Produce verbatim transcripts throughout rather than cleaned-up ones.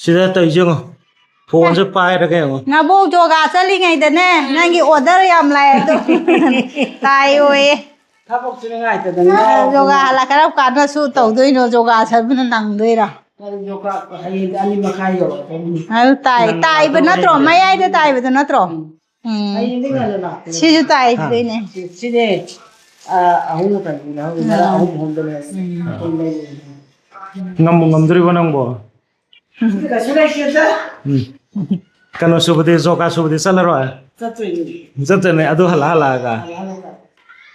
ꯁꯤꯗ ꯇꯧꯔꯤꯁꯦ ꯌꯦꯡꯉꯣ, ꯐꯣꯟꯁꯦ ꯄꯥꯏꯔꯒ ꯌꯦꯡꯉꯣ꯫ ꯅꯕꯣꯛ ꯖꯣꯒꯥ ꯆꯠꯂꯤꯉꯩꯗꯅꯦ, ꯅꯪꯒꯤ ꯑꯣꯔꯗꯔ ꯌꯥꯝ ꯂꯥꯛꯑꯦ ꯑꯗꯣ꯫ ꯇꯥꯏꯌꯣꯌꯦ꯫ ꯊꯕꯛꯁꯨ ꯅꯨꯡꯉꯥꯏꯇꯗꯅ꯫ ꯖꯣꯒꯥ ꯍꯜꯂꯛ ꯀꯔꯝ ꯀꯥꯟꯗꯁꯨ ꯇꯧꯗꯣꯏꯅꯣ? ꯖꯣꯒꯥ ꯆꯠꯄꯅ ꯅꯪꯗꯣꯏꯔꯥ? ꯅꯪ ꯖꯣꯒꯥ ꯍꯌꯦꯡ ꯑꯅꯤ ꯃꯈꯥꯏ ꯌꯧꯔꯛꯀꯅꯤ꯫ ꯑꯗꯨ ꯇꯥꯏ, ꯅꯪ ꯇꯥꯏꯕ ꯅꯠꯇ꯭ꯔꯣ? ꯂꯥꯛꯇꯧꯔꯦ꯫ ꯃꯌꯥꯏꯗ ꯇꯥꯏꯕꯗꯣ ꯅꯠꯇ꯭ꯔꯣ? ꯎꯝ꯫ ꯎꯝ꯫ ꯍꯌꯦꯡꯗꯤ ꯉꯟꯅ ꯂꯥꯛꯇꯣꯏꯅꯦ꯫ ꯁꯤꯁꯨ ꯇꯥꯏꯗꯣꯏꯅꯦ꯫ ꯁꯤ-, ꯁꯤꯅꯦ, ꯑ, ꯑꯍꯨꯝ ꯈꯛꯇꯅꯤ ꯂꯧꯍꯧꯔꯤꯁꯦ꯫ ꯎꯝ꯫ ꯑꯍꯨꯝ ꯑꯍꯨꯝꯗ ꯂꯣꯏꯔꯦ꯫ ꯎꯝ꯫ ꯑꯩꯈꯣꯏ ꯂꯩꯔꯤꯁꯦ꯫ ꯉꯝꯕꯨ ꯉꯝꯗꯣꯔꯤꯕꯣ ꯅꯪꯕꯣ? ꯀꯩꯁꯨ ꯂꯩꯇꯦꯗ꯫ ꯎꯝ꯫ ꯀꯩꯅꯣ ꯁꯨꯕꯗꯤ, ꯖꯣꯒꯥ ꯁꯨꯕꯗꯤ ꯆꯠꯂꯔꯣꯏ? ꯆꯠꯇꯣꯏꯅꯤ꯫ ꯆꯠꯇꯣꯏꯅꯦ, ꯑꯗꯨ ꯍꯜꯂ ꯍꯜꯂꯛꯑꯒ? ꯍꯜꯂ ꯍꯜꯂꯛꯑꯒ꯫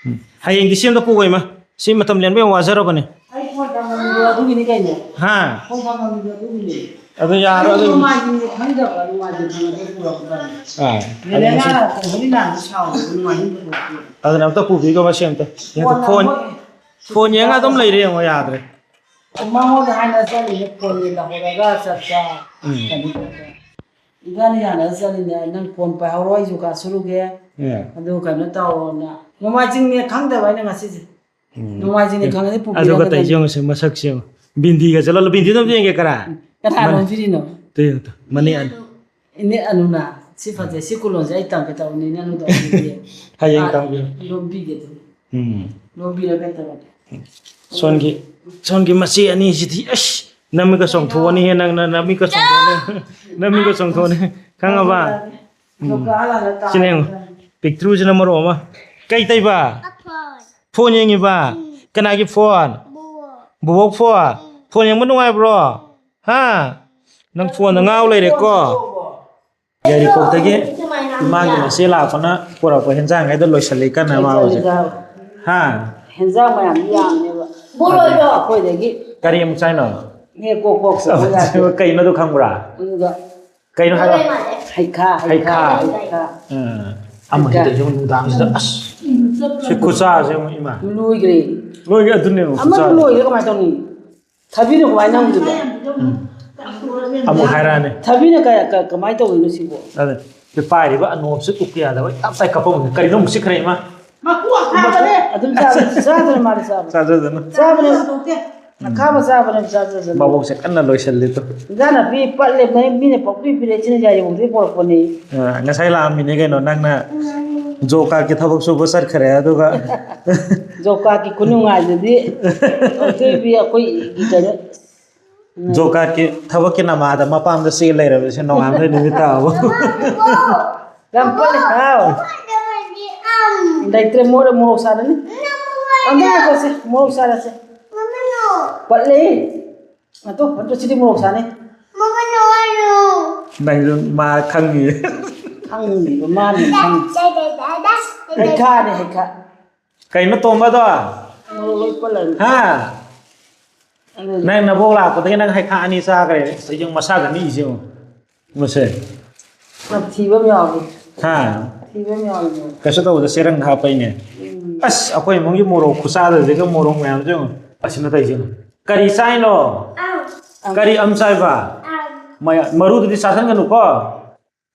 ꯎꯝ꯫ ꯍꯌꯦꯡꯗꯤ ꯁꯤ ꯑꯝꯇ ꯄꯨꯈꯣ ꯏꯃꯥ꯫ ꯁꯤ ꯃꯇꯝ ꯂꯦꯟꯕ ꯌꯥꯝ ꯋꯥꯖꯔꯕꯅꯦ꯫ ꯑꯩ ꯐꯣꯟ ꯊꯝꯃꯝꯃꯤꯗꯣ ꯑꯗꯨꯒꯤꯅꯤ ꯀꯩꯅꯣ꯫ ꯍꯥ? ꯐꯣꯟ ꯊꯝꯃꯝꯃꯤꯗꯣ ꯑꯗꯨꯒꯤꯅꯤ꯫ ꯑꯗꯨ ꯌꯥꯔꯣꯏ, ꯑꯗꯨ ꯅꯣꯡꯃꯥꯏꯖꯤꯡꯅꯤ ꯈꯪꯗꯕ, ꯅꯣꯡꯃꯥꯏꯖꯤꯡ ꯈꯪꯉꯗꯤ ꯄꯨꯔꯛꯀꯗꯕꯅꯤ꯫ ꯑꯥ, ꯂꯦꯂꯥ ꯑꯗꯨ ꯁꯤ ꯍꯧꯖꯤꯛ ꯅꯍꯥꯟꯗꯤ ꯁꯥꯎꯕꯗꯣ ꯅꯣꯡꯃꯥꯏꯖꯤꯡ ꯄꯨꯔꯛꯇꯦ꯫ ꯑꯗꯨꯅ ꯑꯝꯇ ꯄꯨꯕꯤꯈꯣ ꯃꯁꯤ ꯑꯝꯇ꯫ ꯌꯦꯡꯉꯣ, ꯐꯣꯟ ꯐꯣꯟ, ꯃꯣꯏ ꯐꯣꯟ ꯌꯦꯡꯉ ꯑꯗꯨꯝ ꯂꯩꯔꯦ ꯌꯦꯡꯉꯣ, ꯌꯥꯗ꯭ꯔꯦ꯫ ꯃꯉꯣꯟꯗ ꯍꯥꯏꯅ ꯆꯠꯂꯤꯅꯦ, ꯐꯣꯟ ꯌꯦꯡ ꯂꯧꯍꯧꯔꯒ ꯆꯠꯄ꯫ ꯎꯝ꯫ ꯀꯩꯅꯣ ꯇꯧꯕ꯫ ꯏꯕꯥꯅꯤ ꯌꯥꯅꯔ ꯆꯠꯂꯤꯅꯦ, "ꯅꯪ ꯐꯣꯟ ꯄꯥꯏꯍꯧꯔꯣ, ꯑꯩ ꯖꯨꯀꯥ ꯁꯨꯔꯨꯒꯦ, ꯑꯦ꯫ ꯑꯗꯨ ꯀꯩꯅꯣ ꯇꯧꯔꯣꯅ"꯫ ꯅꯣꯡꯃꯥꯏꯖꯤꯡꯅꯦ ꯈꯪꯗꯕ ꯑꯩꯅ ꯉꯁꯤꯁꯦ꯫ ꯎꯝ꯫ ꯅꯣꯡꯃꯥꯏꯖꯤꯡꯅꯦ ꯑꯦ, ꯈꯪꯉꯗꯤ ꯑꯗꯨꯒ ꯄꯨꯕꯤꯔꯝꯒꯗꯕꯅꯤ꯫ ꯇꯧꯔꯤꯁꯦ ꯌꯦꯡꯉꯨꯁꯦ, ꯃꯁꯛꯁꯦ ꯌꯦꯡꯉꯨ꯫ ꯕꯤꯟꯗꯤꯒꯁꯦ ꯂꯣꯜꯂ, ꯕꯤꯟꯗꯤꯗꯣ ꯑꯝꯇ ꯌꯦꯡꯒꯦ, ꯀꯔꯥ? ꯀꯅꯥ ꯃꯅꯤ-, ꯂꯣꯟꯕꯤꯔꯤꯅꯣ? ꯇꯨ ꯌꯦꯡꯉꯨ ꯇꯨ, ꯃꯅꯤ ꯑꯅꯤ꯫ ꯏꯅꯦ ꯑꯅꯨꯅ, ꯁꯤ ꯐꯖꯩ, ꯁꯤ ꯀꯨꯂꯣꯟꯁꯦ ꯑꯩ ꯇꯝꯒꯦ ꯇꯧꯕꯅꯤ, ꯏꯅꯦ ꯑꯅꯨꯗ ꯑꯩ ꯍꯌꯦꯡ ꯑꯥ, ꯇꯝꯒꯦ꯫ ꯂꯣꯟꯕꯤꯒꯦ ꯑꯗꯨꯝ꯫ ꯎꯝ꯫ ꯂꯣꯟꯕꯤꯔꯒ ꯇꯧꯔꯒꯦ꯫ ꯁꯣꯟꯒꯤ, ꯁꯣꯟꯒꯤ ꯃꯆꯦ ꯑꯅꯤꯁꯤꯗꯤ, ꯑꯁ, ꯅꯃꯤꯠꯀ ꯆꯣꯡꯊꯣꯛꯑꯅꯤꯍꯦ, ꯅꯪ, ꯅꯪ ꯅꯃꯤꯠꯀ ꯆꯣꯡꯊꯣꯛꯑꯅꯤ꯫ ꯅꯃꯤꯠꯀ ꯆꯣꯡꯊꯣꯛꯑꯅꯤ꯫ ꯈꯪꯉꯕ? ꯎꯝ꯫ ꯁꯤꯅ ꯌꯦꯡꯉꯨ꯫ ꯄꯤꯛꯇ꯭ꯔꯨꯁꯤꯅ ꯃꯔꯣꯜ ꯑꯃ꯫ ꯀꯩ ꯇꯧꯏꯕ? ꯐꯣꯟ ꯌꯦꯡꯉꯤꯕ? ꯀꯅꯥꯒꯤ ꯐꯣꯟ? ꯕꯣꯕꯣꯛ ꯐꯣꯟ? ꯐꯣꯟ ꯌꯦꯡꯕ ꯅꯨꯡꯉꯥꯏꯕ꯭ꯔꯣ? ꯍꯥ? ꯅꯪ ꯐꯣꯟꯗ ꯉꯥꯎ ꯂꯩꯔꯦꯀꯣ? ꯌꯥꯏꯔꯤꯄꯣꯛꯇꯒꯤ ꯏꯃꯥꯒꯤ ꯃꯆꯦ ꯂꯥꯛꯄꯅ ꯄꯨꯔꯛꯄ ꯍꯦꯟꯖꯥꯡꯈꯩꯗꯣ ꯂꯣꯏꯁꯤꯜꯂꯤ ꯀꯟꯅ ꯃꯥ ꯍꯧꯖꯤꯛ꯫ ꯍꯥ? ꯍꯦꯟꯖꯥꯡ ꯃꯌꯥꯝꯗꯤ ꯌꯥꯝꯃꯦꯕ꯫ ꯑꯩꯈꯣꯏꯗꯒꯤ ꯀꯔꯤ ꯑꯃꯨꯛ ꯆꯥꯏꯅꯣ? ꯅꯦ, ꯀꯣꯛ ꯀꯣꯛ ꯀꯣꯛ ꯌꯥꯗꯦ꯫ ꯀꯩꯅꯣꯗꯣ ꯈꯪꯕ꯭ꯔꯥ? ꯑꯗꯨꯒ ꯀꯩꯅꯣ ꯍꯥꯏꯔꯣ꯫ ꯍꯩꯈꯥ, ꯍꯩꯈꯥ, ꯍꯩꯈꯥ꯫ ꯍꯩꯈꯥ꯫ ꯑꯥ, ꯑꯃ ꯍꯩꯈꯥ꯫ ꯍꯦꯛꯇ ꯌꯦꯡꯉꯨ ꯅꯨꯡꯗꯥꯡꯁꯤꯗ꯫ ꯑꯁ, ꯁꯤ ꯈꯨꯠꯆꯥꯁꯦ ꯌꯦꯡꯉꯨ, ꯏꯃꯥ꯫ ꯂꯣꯏꯈ꯭ꯔꯦ꯫ ꯂꯣꯏꯈ꯭ꯔꯦ, ꯑꯗꯨꯅꯦ ꯑꯃꯗꯨ ꯈꯨꯠꯆꯥꯁꯦ꯫ ꯂꯣꯏꯈ꯭ꯔꯦ ꯀꯃꯥꯏꯅ ꯇꯧꯅꯤ? ꯊꯕꯤꯅ ꯀꯃꯥꯏꯅ ꯅꯝꯗꯣꯏꯕ? ꯎꯝ꯫ ꯑꯃꯨꯛ ꯍꯥꯏꯔꯛꯑꯅꯤ꯫ ꯊꯕꯤꯅ ꯀ-, ꯀ-, ꯀꯃꯥꯏꯅ ꯇꯧꯗꯣꯏꯅꯣ ꯁꯤꯕꯣ? ꯑꯗꯨ ꯁꯤ ꯄꯥꯏꯔꯤꯕ ꯑꯅꯣꯞꯁꯦ ꯎꯞꯄ ꯌꯥꯗꯕ, ꯇꯞ ꯇꯥꯏ ꯀꯞꯄꯝꯕꯅꯤ꯫ ꯀꯔꯤꯅꯣ ꯑꯃꯨꯛ ꯆꯤꯛꯈ꯭ꯔꯦ, ꯏꯃꯥ? ꯃꯀꯨ ꯑꯈꯥꯕꯅꯦ꯫ ꯑꯗꯨꯝ ꯆꯥꯕ-, ꯆꯥꯗ꯭ꯔꯦ ꯃꯥꯗꯤ ꯆꯥꯕ꯫ ꯆꯥꯖꯗꯅ꯫ ꯆꯥꯕꯅꯦ꯫ ꯂꯧꯊꯣꯛꯀꯦ꯫ ꯑꯈꯥꯕ ꯆꯥꯕꯅꯦ ꯆꯥꯖꯁꯅꯨ꯫ ꯃꯕꯣꯛꯁꯦ ꯀꯟꯅ ꯂꯣꯏꯁꯤꯜꯂꯤ ꯇꯨ꯫ ꯏꯟꯖꯥꯡ ꯅꯥꯄꯤ ꯄꯠꯂꯦ, ꯃꯤ-, ꯃꯤꯅ ꯄꯣꯛꯄꯤ ꯄꯤꯔꯛꯏꯁꯤꯅ ꯌꯥꯏꯔꯤꯄꯣꯛꯇꯒꯤ ꯄꯣꯔꯛꯄꯅꯦ꯫ ꯑ, ꯉꯁꯥꯏ ꯂꯥꯛꯑꯝꯃꯤꯅꯦ ꯀꯩꯅꯣ, ꯅꯪꯅ ꯖꯣꯕ ꯀꯥꯔꯗꯀꯤ ꯊꯕꯛ ꯁꯨꯕ ꯆꯠꯈ꯭ꯔꯦ, ꯑꯗꯨꯒ ꯖꯣꯕ ꯀꯥꯔꯗꯀꯤ ꯈꯨꯅꯨꯡꯉꯥꯏꯗꯨꯗꯤ ꯑꯣꯏꯊꯣꯏꯕꯤ ꯑꯩꯈꯣꯏꯒꯤ ꯀꯩꯅꯣ꯫ ꯖꯣꯕ ꯀꯥꯔꯗꯀꯤ ꯊꯕꯛꯀꯤ ꯅꯃꯥꯗ ꯃꯄꯥꯝꯗ ꯆꯦ ꯂꯩꯔꯕꯁꯦ ꯅꯣꯡꯉꯥꯟꯕꯗꯩ ꯅꯨꯃꯤꯠ ꯇꯥꯕ꯫ ꯌꯥꯝ ꯄꯠꯂꯦ꯫ ꯍꯥꯎ꯫ ꯂꯩꯇ꯭ꯔꯦ, ꯃꯣꯔꯣꯛ, ꯃꯣꯔꯣꯛ ꯁꯥꯔꯅꯤ꯫ ꯑꯝꯇ ꯉꯥꯏꯈꯣꯁꯦ, ꯃꯣꯔꯣꯛ ꯁꯥꯔꯁꯦ꯫ ꯄꯠꯂꯦ꯫ ꯑꯗꯣ, ꯑꯗꯣ ꯁꯤꯗꯤ ꯃꯣꯔꯣꯛ ꯁꯥꯅꯤ꯫ ꯅꯪꯁꯨ ꯃꯥ ꯈꯪꯉꯤ꯫ ꯈꯪꯉꯤꯕ ꯃꯥꯅ ꯈꯪꯉꯤ꯫ ꯍꯩꯈꯥꯅꯦ, ꯍꯩꯈꯥ꯫ ꯀꯩꯅꯣ ꯇꯣꯝꯕꯗꯣ? ꯃꯣꯔꯣꯛ ꯂꯣꯏ ꯄꯠꯂꯅꯤ꯫ ꯍꯥ? ꯑꯗꯨꯅꯤ꯫ ꯅꯪ ꯅꯕꯣꯛ ꯂꯥꯛꯄꯗꯒꯤ ꯅꯪ ꯍꯩꯈꯥ ꯑꯅꯤ ꯆꯥꯈ꯭ꯔꯦ꯫ ꯑꯁ, ꯌꯦꯡꯉꯨ, ꯃꯁꯥꯒ ꯅꯤꯛꯏꯁꯦ ꯌꯦꯡꯉꯨ꯫ ꯃꯁꯦ꯫ ꯌꯥꯝ ꯊꯤꯕ ꯑꯃ ꯌꯥꯎꯔꯤ꯫ ꯍꯥ? ꯊꯤꯕ ꯑꯃ ꯌꯥꯎꯔꯤ꯫ ꯀꯩꯁꯨ ꯇꯧꯗ ꯆꯦꯔꯪꯗ ꯍꯥꯞꯄꯩꯅꯦ꯫ ꯎꯝ꯫ ꯑꯁ, ꯑꯩꯈꯣꯏ ꯏꯃꯨꯡꯒꯤ ꯃꯣꯔꯣꯛ ꯈꯨꯆꯥꯗꯨꯗꯤꯒ ꯃꯣꯔꯣꯛ ꯃꯌꯥꯝꯁꯦ ꯌꯦꯡꯉꯨ꯫ ꯑꯁꯤꯅ ꯇꯧꯔꯤꯁꯦ ꯌꯦꯡꯉꯨ꯫ ꯀꯔꯤ ꯆꯥꯏꯅꯣ? ꯑꯝ꯫ ꯀꯔꯤ ꯑꯝ ꯆꯥꯏꯕ? ꯑꯝ꯫ ꯃꯌꯥ-, ꯃꯔꯨꯗꯨꯗꯤ ꯆꯥꯁꯤꯟꯒꯅꯨꯀꯣ꯫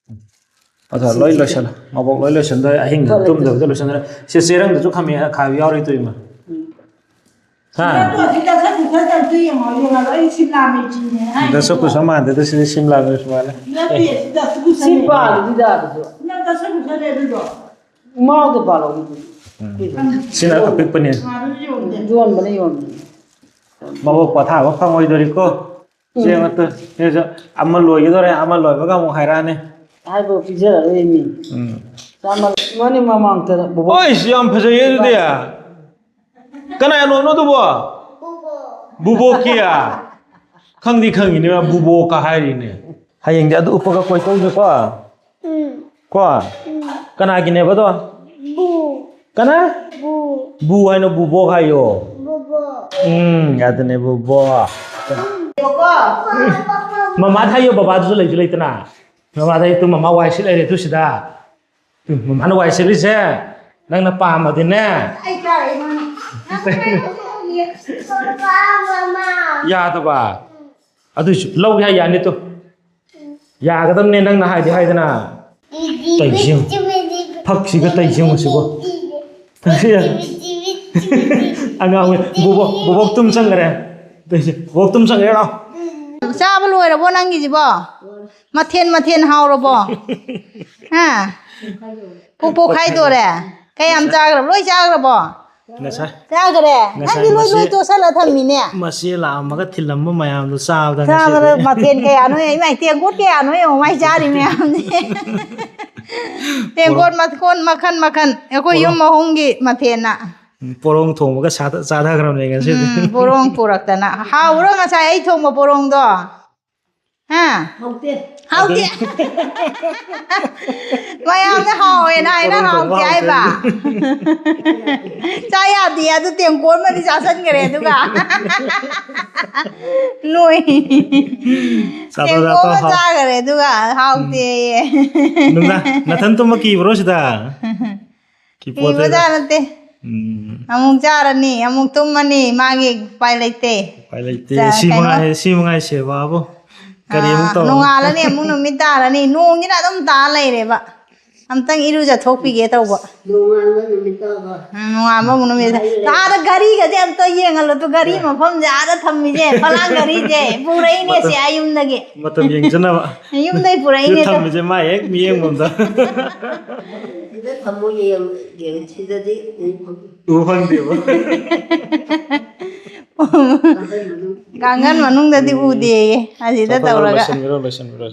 ꯑꯗꯣ ꯂꯣꯏ ꯂꯣꯏꯁꯤꯜꯂꯣ꯫ ꯃꯕꯣꯛ ꯂꯣꯏ ꯂꯣꯏꯁꯤꯟꯗꯣꯔꯦ꯫ ꯑꯍꯤꯡꯗ ꯐꯔꯦ, ꯇꯨꯝꯗꯕꯗ ꯂꯣꯏꯁꯤꯟꯗꯣꯔꯦ꯫ ꯁꯤ ꯆꯦꯔꯪꯗꯁꯨ ꯈꯥꯃꯦꯟ ꯑꯈꯥꯕꯤ ꯌꯥꯎꯔꯤ ꯇꯨ ꯏꯃꯥ꯫ ꯎꯝ꯫ ꯍꯥ? ꯅꯠꯇ꯭ꯔꯣ, ꯁꯤ ꯗꯁ ꯀꯨꯁ ꯑꯝꯇ ꯌꯦꯡꯉꯣ, ꯌꯦꯡꯉꯣ, ꯑꯩ ꯁꯤꯝꯂꯥ ꯃꯤꯔꯆꯤꯅꯦ ꯍꯥꯏꯁꯦ꯫ ꯗꯁ ꯀꯨꯁ ꯃꯥꯟꯗꯦꯗ, ꯁꯤꯗꯤ ꯁꯤꯝꯂꯥ ꯃꯤꯔꯆ ꯃꯥꯜꯂꯦ꯫ ꯅꯠꯇꯦ, ꯑꯦ꯫ ꯁꯤ ꯗꯁ ꯀꯨꯁꯅꯦ꯫ ꯁꯤ ꯄꯥꯜꯂꯤꯗꯨꯗ ꯑꯗꯨꯁꯨ꯫ ꯅꯪ ꯗꯁ ꯀꯨꯁꯅꯦ ꯑꯗꯨꯗꯣ꯫ ꯃꯥꯎꯗ ꯄꯥꯜꯍꯧꯔꯤꯗꯨ꯫ ꯎꯝ꯫ ꯁꯤꯅ ꯑꯄꯤꯛꯄꯅꯦ꯫ ꯑꯗꯨ ꯌꯣꯟꯗꯦ꯫ ꯌꯣꯟꯕꯅꯦ, ꯌꯣꯟꯕꯅꯦ꯫ ꯃꯕꯣꯛ ꯄꯣꯊꯥꯕ ꯐꯪꯉꯣꯏꯗꯣꯔꯤꯀꯣ꯫ ꯎꯝ꯫ ꯆꯦꯡ ꯑꯇ-, ꯁꯤꯁꯨ ꯑꯃ ꯂꯣꯏꯒꯗꯧꯔꯦ, ꯑꯃ ꯂꯣꯏꯕꯒ ꯑꯃꯨꯛ ꯍꯥꯏꯔꯛꯑꯅꯤ꯫ ꯍꯥꯏꯕ ꯄꯤꯖꯔꯔꯣꯏ ꯃꯤ꯫ ꯎꯝ꯫ ꯆꯥꯃ-, ꯃꯥꯅꯤ ꯃꯃꯥꯡꯇ ꯕꯣꯕꯣꯛ ꯑꯣꯏꯁ, ꯌꯥꯝ ꯐꯖꯩꯌꯦ ꯑꯗꯨꯗꯤ꯫ ꯀꯅꯥ ꯌꯣꯟꯕꯅꯣ ꯑꯗꯨꯕꯣ? ꯕꯨꯕꯣꯛꯀꯤ? ꯈꯪꯗꯤ ꯈꯪꯉꯤꯅꯦ, ꯕꯨꯕꯣꯛꯀ ꯍꯥꯏꯔꯤꯅꯦ꯫ ꯍꯌꯦꯡꯗꯤ ꯑꯗꯨ ꯎꯞꯄꯒ ꯀꯣꯏ ꯆꯧꯁꯤꯀꯣ꯫ ꯎꯝ꯫ ꯀꯣ? ꯎꯝ꯫ ꯀꯅꯥꯒꯤꯅꯦꯕ ꯑꯗꯣ? ꯕꯨ꯫ ꯀꯅꯥ? ꯕꯨ꯫ ꯕꯨ ꯍꯥꯏꯅꯣ, ꯕꯨꯕꯣꯛ ꯍꯥꯏꯌꯣ꯫ ꯕꯨꯕꯣꯛ꯫ ꯎꯝ, ꯑꯗꯨꯅꯦ ꯕꯨꯕꯣꯛ꯫ ꯎꯝ꯫ ꯃꯃꯥꯗ ꯍꯥꯏꯌꯣ, ꯕꯕꯥꯗꯨꯁꯨ ꯂꯩꯁꯨ ꯂꯩꯇꯅ꯫ ꯃꯃꯥꯗ ꯍꯥꯏꯌꯣ, ꯇꯨ ꯃꯃꯥ ꯋꯥꯏ ꯁꯤꯠ ꯂꯩꯔꯦ ꯇꯨ ꯁꯤꯗ꯫ ꯎꯝ, ꯃꯃꯥꯅ ꯋꯥꯏ ꯁꯤꯠꯂꯤꯁꯦ ꯅꯪꯅ ꯄꯥꯝꯃꯗꯤꯅꯦ꯫ ꯑꯩ ꯆꯥꯔꯦ, ꯏꯃꯥꯅ꯫ ꯌꯥꯗꯕ꯫ ꯑꯗꯨꯏꯁꯨ ꯂꯧꯒꯦ ꯍꯥꯏ ꯌꯥꯅꯤ ꯇꯨ꯫ ꯌꯥꯒꯗꯕꯅꯦ, ꯅꯪꯅ ꯍꯥꯏꯗꯤ ꯍꯥꯏꯗꯅ꯫ ꯇꯩꯁꯤ ꯌꯦꯡꯉꯨ꯫ ꯐꯛꯁꯤꯒ ꯇꯩꯁꯤ ꯌꯦꯡꯉꯨ ꯁꯤꯕꯣ꯫ ꯑꯉꯥꯡ ꯑꯣꯏ-, ꯕꯣꯕꯣꯛ, ꯕꯣꯕꯣꯛ ꯇꯨꯝ ꯆꯪꯈ꯭ꯔꯦ꯫ ꯇꯧꯔꯤꯁꯦ꯫ ꯀꯣꯛ ꯇꯨꯝ ꯆꯪꯉꯦ ꯂꯥꯎ꯫ ꯆꯥꯕ ꯂꯣꯏꯔꯕꯣ ꯅꯪꯒꯤꯁꯤꯕꯣ? ꯃꯊꯦꯜ ꯃꯊꯦꯜ ꯍꯥꯎꯔꯕꯣ? ꯍꯥ? ꯄꯣꯛ ꯄꯣꯛ ꯈꯥꯏꯗꯣꯔꯦ? ꯀꯌꯥꯝ ꯆꯥꯈ꯭ꯔꯕ? ꯂꯣꯏ ꯆꯥꯈ꯭ꯔꯕꯣ? ꯉꯁꯥꯏ ꯆꯥꯈ꯭ꯔꯦ? ꯉꯁꯥꯏ ꯅꯪꯗꯤ ꯂꯣꯏ ꯃꯁꯤ ꯂꯣꯏ ꯇꯣꯠꯁꯜꯂ ꯊꯝꯃꯤꯅꯦ꯫ ꯃꯁꯤ ꯂꯥꯛꯑꯝꯃꯒ ꯊꯤꯜꯂꯝꯕ ꯃꯌꯥꯝꯗꯣ ꯆꯥꯕꯗ ꯆꯥꯕꯗ ꯉꯁꯤꯗꯤ꯫ ꯃꯊꯦꯜ ꯀꯌꯥꯅꯣ? ꯏꯃꯥꯏ, ꯇꯦꯡꯀꯣꯠ ꯀꯌꯥꯅꯣ ꯌꯦꯡꯉꯣ ꯃꯥꯏ ꯆꯥꯔꯤ ꯃꯌꯥꯝꯁꯦ꯫ ꯇꯦꯡꯀꯣꯠ ꯃꯈꯣꯟ ꯃꯈꯟ ꯃꯈꯟ꯫ ꯑꯩꯈꯣꯏ ꯌꯨꯝ ꯄꯣꯔꯣꯡ-, ꯑꯍꯨꯝꯒꯤ ꯃꯊꯦꯜꯅ꯫ ꯎꯝ, ꯄꯣꯔꯣꯡ ꯊꯣꯡꯕꯒ ꯁꯥꯗ-, ꯆꯥꯊꯈ꯭ꯔꯕꯅꯦ ꯉꯁꯤꯗꯤ꯫ ꯎꯝ, ꯄꯣꯔꯣꯡ ꯄꯨꯔꯛꯇꯅ꯫ ꯍꯥꯎꯕ꯭ꯔꯣ ꯉꯁꯥꯏ ꯑꯩ ꯊꯣꯡꯕ ꯄꯣꯔꯣꯡꯗꯣ? ꯍꯥ? ꯍꯥꯎꯇꯦ꯫ ꯍꯥꯎꯇꯦ꯫ ꯑꯗꯨ ꯃꯌꯥꯝꯅ ꯍꯥꯎꯋꯦꯅ ꯍꯥꯏꯅ ꯄꯣꯔꯣꯡ ꯊꯣꯡꯕ ꯍꯥꯎꯇꯦ ꯍꯥꯏꯕ꯫ ꯍꯥꯎꯇꯦ꯫ ꯆꯥ ꯌꯥꯗꯦ, ꯑꯗꯨ ꯇꯦꯡꯀꯣꯠ ꯑꯃꯗꯤ ꯆꯥꯁꯟꯈ꯭ꯔꯦ ꯑꯗꯨꯒ꯫ ꯂꯣꯏ꯫ ꯆꯥꯊꯣꯛ ꯇꯦꯡꯀꯣꯠ ꯆꯥꯊꯣꯛ ꯑꯃ ꯍꯥꯎ-, ꯆꯥꯈ꯭ꯔꯦ ꯑꯗꯨꯒ ꯎꯝ꯫ ꯍꯥꯎꯇꯦꯌꯦ꯫ ꯅꯨꯡꯗꯥꯡ ꯅꯊꯟ ꯇꯨꯝꯕ ꯀꯤꯕ꯭ꯔꯣ ꯁꯤꯗ? ꯀꯤꯄꯣꯠꯇꯦꯗ꯫ ꯀꯤꯕꯖꯥꯠ ꯅꯠꯇꯦ꯫ ꯎꯝ꯫ ꯑꯃꯨꯛ ꯆꯥꯔꯅꯤ, ꯑꯃꯨꯛ ꯇꯨꯝꯃꯅꯤ, ꯃꯥꯒꯤ ꯎꯄꯥꯏ ꯂꯩꯇꯦ꯫ ꯎꯄꯥꯏ ꯂꯩꯇꯦ꯫ ꯆꯥ-, ꯁꯤ ꯀꯩꯅꯣ? ꯃꯉꯥꯏ, ꯁꯤ ꯃꯉꯥꯏ ꯁꯦꯕꯥꯕꯨ꯫ ꯀꯔꯤ ꯑꯃꯨꯛ ꯑꯥ, ꯇꯧꯔꯅꯤ? ꯅꯣꯡꯉꯥꯜꯂꯅꯤ, ꯑꯃꯨꯛ ꯅꯨꯃꯤꯠ ꯇꯥꯔꯅꯤ, ꯅꯣꯡꯁꯤꯅ ꯑꯗꯨꯝ ꯇꯥ ꯂꯩꯔꯦꯕ꯫ ꯑꯝꯇꯪ ꯏꯔꯨꯖꯊꯣꯛꯄꯤꯒꯦ ꯇꯧꯕ꯫ ꯅꯣꯡꯉꯥꯟꯕ ꯅꯨꯃꯤꯠ ꯇꯥꯕ꯫ ꯎꯝ, ꯅꯣꯡꯉꯥꯟꯕ ꯑꯃꯨꯛ ꯅꯨꯃꯤꯠ꯫ ꯉꯥꯏ ꯂꯩꯔꯦ꯫ ꯑꯥꯗ ꯘꯔꯤꯒꯁꯦ ꯑꯝꯇ ꯌꯦꯡꯍꯜꯂꯨ ꯇꯨ, ꯘꯔꯤ ꯃꯐꯝꯁꯦ ꯑꯥꯗ ꯊꯝꯃꯤꯁꯦ, ꯐꯂꯥꯡ ꯘꯔꯤꯁꯦ ꯄꯨꯔꯛꯏꯅꯦ ꯁꯦ ꯃꯇꯝ, ꯑꯥ ꯌꯨꯝꯗꯒꯤ꯫ ꯃꯇꯝ ꯌꯦꯡꯖꯅꯕ꯫ ꯌꯨꯝꯗꯩ ꯄꯨꯔꯛꯏꯅꯦ ꯁꯤꯗ ꯇꯨ꯫ ꯊꯝꯃꯤꯁꯦ ꯃꯥ ꯍꯦꯛ ꯃꯤꯠꯌꯦꯡꯐꯝꯗ꯫ ꯁꯤꯗ ꯊꯝꯃꯣ ꯌꯦꯡ-, ꯌꯦꯡ-, ꯁꯤꯗꯗꯤ ꯎ ꯐꯪ-, ꯎ ꯐꯪꯗꯦꯕ꯫ ꯀꯥꯡꯈꯟ ꯃꯅꯨꯡꯗꯗꯤ ꯎꯝ꯫ ꯎꯗꯦꯌꯦ, ꯑꯁꯤꯗ ꯆꯠꯊꯣꯛꯈ꯭ꯔꯣ, ꯇꯧꯔꯒ꯫ ꯂꯣꯏꯁꯤꯟꯕꯤꯔꯣ, ꯂꯣꯏꯁꯤꯟꯕꯤꯔꯣ꯫